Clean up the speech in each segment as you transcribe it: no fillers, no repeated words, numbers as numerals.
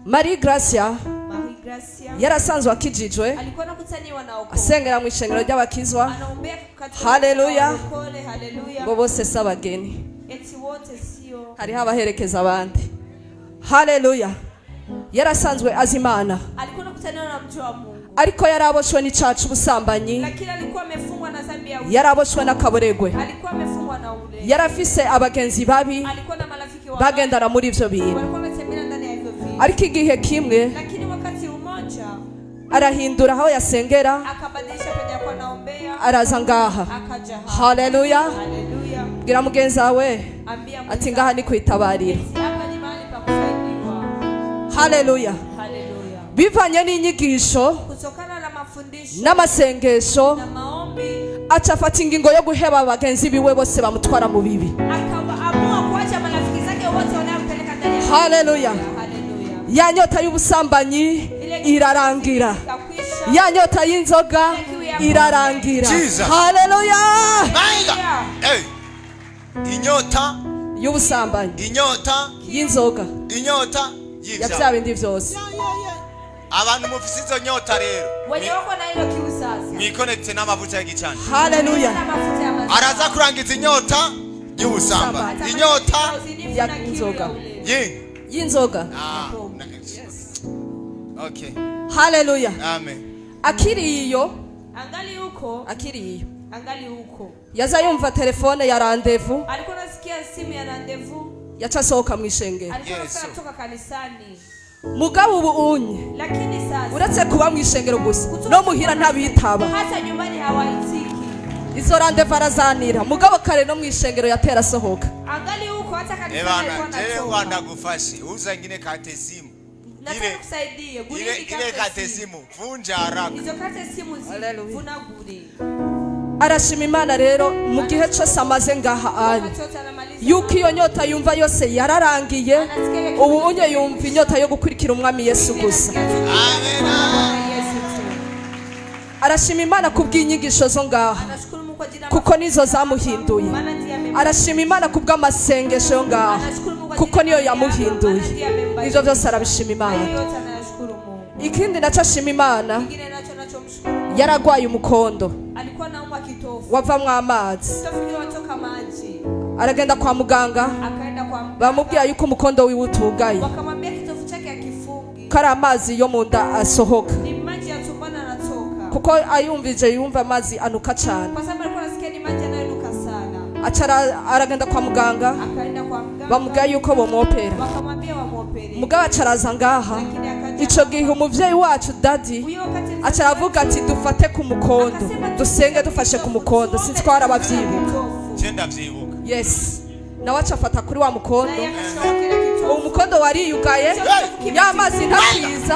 Marie Gracia Marie Gracia yarasanzwe akijijwe, alikuwa anakutaniwa na wokovu. Asengera mu ishengero ry'abakizwa. Anaombea katika Haleluya. walokole, haleluya. Ngo bose si abageni, Eti wote sio. Hariho abaherekeza abandi. Haleluya. Yarasanzwe azi Imana, Alikuwa anakutaniwa na mtu wa Mungu. Ariko yaraboshwe n'icaha c'ubusambanyi, Lakini alikuwa amefungwa na dhambi ya uzinzi. Yaraboshwe n'akaboregwe, Alikuwa amefungwa na ulevi. Yarafise abagenzi babi Alikuwa na marafiki wa bagendana muri ivyo bintu. walikuwa wanatembea ndani ya hivyo vitu. Ariko igihe kimwe Lakini wakati umoja arahindura aho yasengera, akabadilisha penye alikuwa anaombea, araza ngaha. Akaja hapa. Haleluya. Haleluya. Bwira mugenzi wawe Ambia ati mwenzako, ngaha ni kwitabarira. Eti hapa ni mahali pa kusaidiwa. Haleluya. Haleluya. Bivanye n'inyigisho Kutokana na mafundisho n'amasengesho, na maombi, aca afata ingingo yo guheba bagenzi biwe bose bamutwara mu bibi. Akaamua kuacha marafiki zake wote wanaompeleka ndani ya Haleluya. Haleluya. Ya nyota y'ubusambanyi irarangira, Ikakwisha. Ya nyota y'inzoga irarangira. Jesus. Haleluya. My God. Hey. Inyota, Y'ubusambanyi, inyota, y'inzoga, inyota ya y'ivyaha. bya bindi byose. Abantu mufise izo nyota rero, Wenye wako na hiyo kiu sasa. mwikonekite n'amavuta y'igicaniro. Haleluya. Na mafuta ya maziwa. Araza kurangiza inyota y'ubusambanyi, inyota Uzinifu Ya na kiu inzoga. ya ulevi. Y'inzoga. Ah, okay. Haleluya. Amen. Akiri iyo, Angali huko, akiri iyo, angali huko. Yaza yumva telefone ya rendez-vous, Alikuwa anasikia simu ya rendez-vous, yaca asohoka mu ishengero. Alikuwa Yesu. anataka kutoka kanisani. Mugabo ubu unye, Lakini sasa uretse kuba mu ishengero gusa, no muhira ntabitaba. Hata nyumbani hawaitiki. Izo rendez-vous arazanira, mugabo kare no mu ishengero yatera asohoka. Angali huko hata kanisani Ebana, alikuwa jewe anatoka. wandagufashe uza ingine kate simu Nataka ile kusaidie. ile Gurindi ile kate kate simu. simu vunja haraka. Hizo kate simu Haleluya. zivunagure. Arashima Imana rero mu gihe cyose amaze ngaha ari, Wakati wote anamaliza yuko iyo nyota yumva yose yararangiye. Ubu unye yumva inyota yo gukurikira Umwami Yesu gusa. Amen. Yesu tu. Arashima Imana kubw'inyigisho zo ngaha, Anashukuru Mungu kwa jina kuko nizo zamuhinduye. maana ndiye Arashima Imana kubw'amasengesho yo ngaha, Anashukuru Mungu kwa kuko ajili niyo ya maombi, yamuhinduye. maana ndiye amembadilisha. Ivyo byose arabishima Hayo Imana. yote anayashukuru Mungu. Ikindi nacyo ashima Imana, Kingine nacho nachomshukuru Mungu. yaragwaye umukondo, Alikuwa anaumwa kitofu. wavamwo amazi. Kitofu kilichotoka maji. Aragenda kwa muganga, Akaenda kwa mganga. bamubwira yuko umukondo wiwe utugaye, Wakamwambia kitofu chake hakifungi. ko ari amazi yo mu nda asohoka, Ni maji ya tumboni anatoka. kuko ayumvije yumva amazi anuka cyane. Kwa sababu alikuwa anasikia ni maji yanayonuka sana. Aca aragenda kwa muganga, Akaenda kwa mganga. bamubwira yuko bomwopera. Wakamwambia wamwopere. Mugabo aca araza ngaha. Lakini akaja. Ico gihe umuvyeyi wacu daddy Huyo wakati aca aravuga ati dufate ku mukondo, akasema dusenge dufashe ku mukondo. Sinzi ko hari abavyibuka. Kitofu. Je ndavyibuka. Yes, nawe aca afata kuri wa mukondo. Naye akashika kile kitofu. Umukondo wariyugaye, ya mazi ntakiza.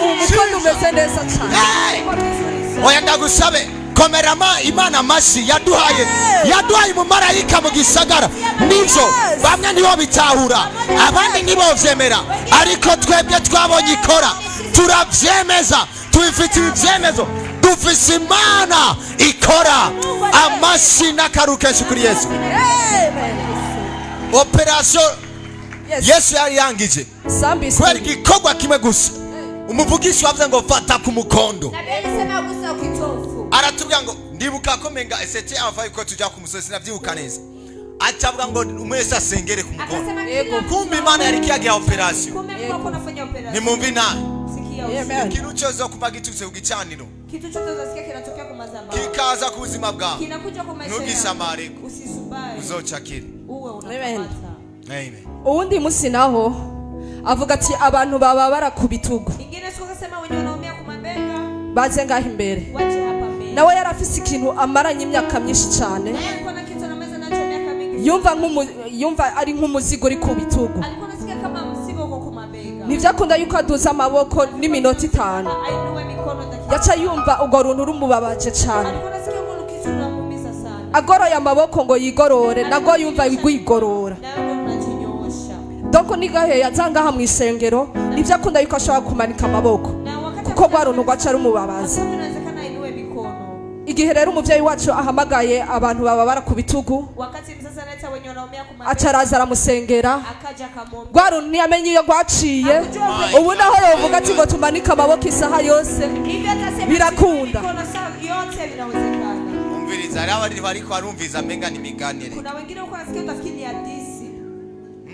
Uwo mukondo umeze neza cyane. Hey! Kwa vizuri sana. Oya, ndagusabe komera Imana amashi yaduhaye, yaduhaye umumarayika mu gisagara. Nivyo, bamwe nibo bitahura, abandi nibo vyemera, ariko twebwe twabonye ikora, turavyemeza, tubifitiye ibyemezo. Dufise Imana ikora. Amashi n'akaru kenshi kuri Yesu. Opération Yesu yari yangije Sambisi. kubera igikorwa kimwe gusa. Umuvugishi wavuze ngo fata ku mukondo, Nabii alisema gusa kitofu. Aratubwira ngo ndibuka ko menga c'était avant yuko tujya ku musozi, sinavyibuka neza, acavuga ngo umwese asengere ku mukondo. Akasema Yego. kila mtu Kumbe Imana yari kiyagira opération. Kumbe Mungu alikuwa anafanya operation. Nimumva inama. Sikia Amen. usikie. Ikintu cyose kuva giturutse ku gicaniro Kitu chote unasikia kinatokea kwa madhabahu. kikaza ku buzima bwawe, Kinakuja kwa maisha yako. ntugisamareko, Usisubae. uzocakira. Uwe unakamata. Amen. Uwundi munsi naho avuga ati abantu bababara ku bitugu Ingine siku akasema wenye wanaumia kwa mabega baze ngaho imbere. wache hapa mbele. Nawe yari afise ikintu amaranye imyaka myinshi cyane, Naye alikuwa na kitu anameza nacho miaka mingi. yumva ari nk'umuzigo uri ku bitugu. Alikuwa anasikia kama mzigo uko kwa mabega. Ntibyakunda yuko aduza amaboko n'iminota 5, Ainue mikono dakika. yaca yumva urwo runtu rumubabaje cyane. Alikuwa anasikia huo kitu unamuumiza sana. Agoroye amaboko ngo yigorore, nabwo yumva rwigorora. Na wewe unajinyoosha. Donc nigahe yaza ngaha mu isengero, ntibyakunda yuko ashobora kumanika amaboko, Na wakati kuko rwa runtu rwaca rumubabaza. Sasa inawezekana ainue mikono. Igihe Igihe rero umuvyeyi wacu ahamagaye abantu bababara ku bitugu, Wakati mzazi analeta wenye wanaumia kumabega, aca araza aramusengera. Akaja akamwombea. Rwa runtu ntiyamenye iyo rwaciye. Ubu naho yovuga ati ngo tumanike amaboko isaha yose, Hivyo atasema birakunda. mikono saa yote, vinawezekana. Umviriza, hariho abari bariko barumviza amenga ni imiganire. Kuna wengine huko nasikia utafikiri ni hadithi.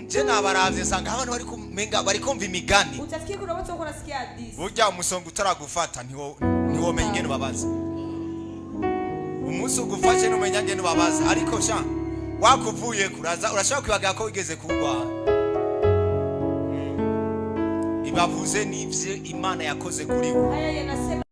Nje nabaravye nsanga abantu bari kumenga bari kumva imigani. Utafikiri kuna watu huko nasikia hadithi. Burya umusonga utaragufata ntiwo ntiwomenya ingene ubabaza. Umunsi ugufashe ntumenya ingene ubabaza, ariko sha wakuvuye kuraza urashobora kwibagira ko wigeze kuwugwara. Ibavuze n'ivyo Imana yakoze kuri we. Haya yanasema